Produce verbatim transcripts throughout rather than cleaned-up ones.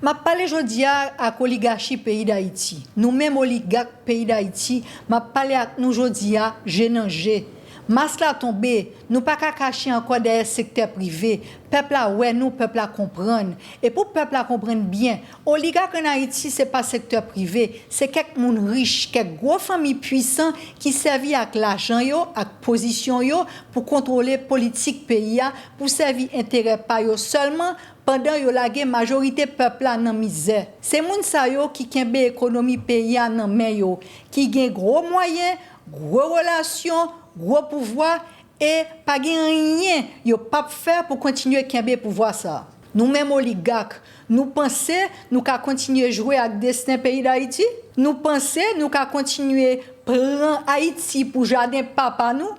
M ap pale jodi a ak oligachi peyi Dayiti. Nou menm oligak peyi Dayiti, m ap pale ak nou jodi a, je nan je. Mas la tonbe, nou pa ka kache ankò dèyè sektè prive. Pèp la wè nou, pèp la konprann. E pou pèp la konprann byen, oligak ann Ayiti se pa sektè prive, se kèk moun rich, kèk gwo fanmi pwisan ki sèvi ak lajan yo, ak pozisyon yo pou kontwole politik peyi a, pou sèvi enterè pa yo sèlman, pandan yo lage majorite pèp la nan mizè. Se moun sa yo ki kenbe ekonomi peyi a nan men yo, ki gen gwo mwayen, gwo relasyon, gwo pouvwa, e pa gen anyen yo p ap fè pou kontinye kenbe pouvwa sa a. Nou menm oligak, nou panse nou ka kontinye jwe ak desten peyi Dayiti? Nou panse nou ka kontinye pran Ayiti pou jaden papa nou?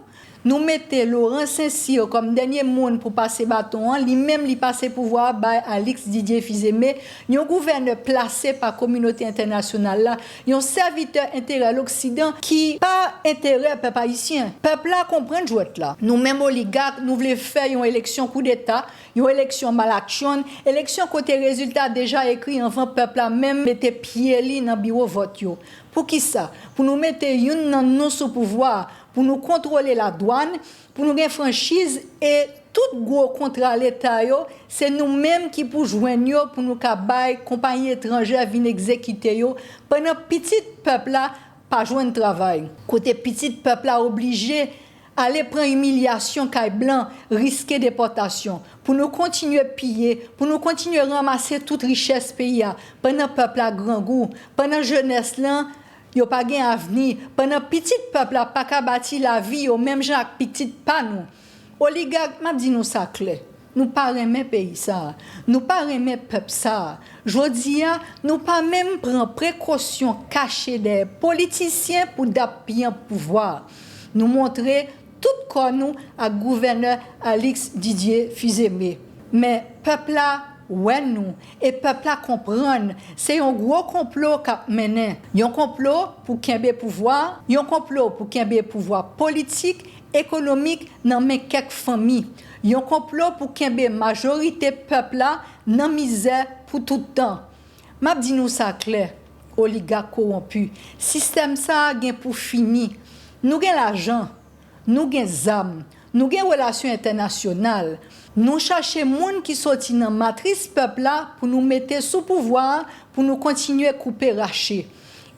Nou mete Laurent Saint-Cyr kòm dènye moun pou pase baton an, li menm li pase pouvwa a bay Alix Didier Fils-Aimé, yon gouvènè plase pa kominote entènasyonal la, yon sèvitè enterè loksidan ki pa enterè pèp ayisyen. Pèp la konprann jwèt la. Nou menm oligak, nou vle fè yon eleksyon koudeta, yon eleksyon malatchonn, eleksyon kote rezilta deja ekri anvan pèp la menm mete pye li nan biwo vòt yo. Poukisa? Pou nou mete youn nan nou sou pouvwa a, pou nou kontwole ladwàn, pou nou gen franchiz e tout gwo kontra leta yo, se nou menm ki pou jwenn yo pou nou ka bay konpayi etranjè vin egzekite yo, pandan pitit pèp la pa jwenn travay. Kote pitit pèp la oblije ale pran imilyasyon kay blan, riske depòtasyon, pou nou kontinye piye, pou nou kontinye ranmase tout richès peyi a, pandan pèp la grangou, pandan jenès lan yo pa gen avni, pandan pitit pèp la pa ka bati lavi yo menm jan ak pitit pa nou. Oligak, m ap di nou sa klè, nou pa renmen peyi sa a, nou pa renmen pèp sa a. Jodi a, nou pa menm pran prekosyon kache dèyè politisyen pou dappiyanp pouvwa a. Nou montre tout kò nou ak gouvènè Alix Didier Fils-Aimé. Men pèp la wè nou, e pèp la konprann se yon gwo konplo k ap mennen. Yon konplo pou kenbe pouvwa a, yon konplo pou kenbe pouvwa politik, ekonomik nan men kèk fanmi. Yon konplo pou kenbe majorite pèp la nan mizè pou tout tan. M ap di nou sa klè, oligak kowonpi, sistèm sa a gen pou fini. Nou gen lajan, nou gen zam, nou gen relasyon entènasyonal. Nou chache moun ki soti nan matris pèp la pou nou mete sou pouvwa a, pou nou kontinye koupe rache.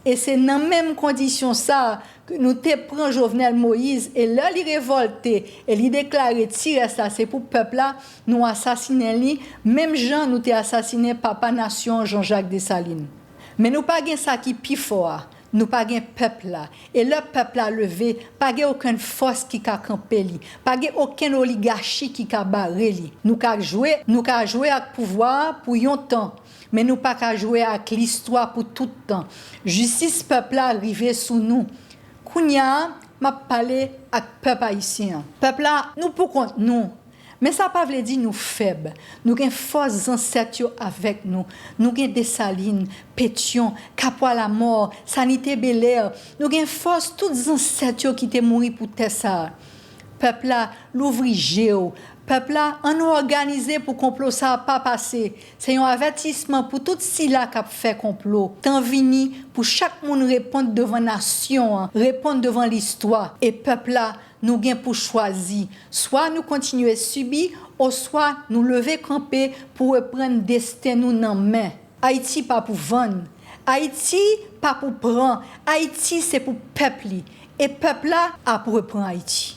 E se nan menm kondisyon sa a ke nou te pran Jovenel Moïse, e lè li revòlte e li deklare ti rès la se pou pèp la, nou asasinen li, menm jan nou te asasinen papa nasyon an Jean-Jacques Dessalines. Men nou pa gen sa ki pi fò a, nou pa gen pèp la. E lè pèp la leve, pa gen okenn fòs ki ka kanpe li. Pa gen okenn oligachi ki ka bare li. Nou ka jwe, nou ka jwe ak pouvwa a pou yon tan, men nou pa ka jwe ak listwa pou tout tan. Jistis pèp la rive sou nou. Kounye a, m ap pale ak pèp ayisyen an. Pèp la, nou poukont nou. Men sa pa vle di nou fèb. Nou gen fòs zansèt yo avèk nou. Nou gen Desalin, Petyon, Kapwa Lamò, Sanite Belè. Nou gen fòs tout zansèt yo ki te mouri pou tè sa a. Pèp la, louvri je w. Pèp la, ann nou òganize pou konplo sa a pa pase. Se yon avètisman pou tout sila k ap fè konplo. Tan vini pou chak moun reponn devan nasyon an, reponn devan listwa. E pèp la, nou gen pou chwazi. Swa nou kontinye sibi, oswa nou leve kanpe pou reprann desten nou nan men. Ayiti pa pou vann. Ayiti pa pou pran. Ayiti se pou pèp li. E pèp la ap reprann Ayiti.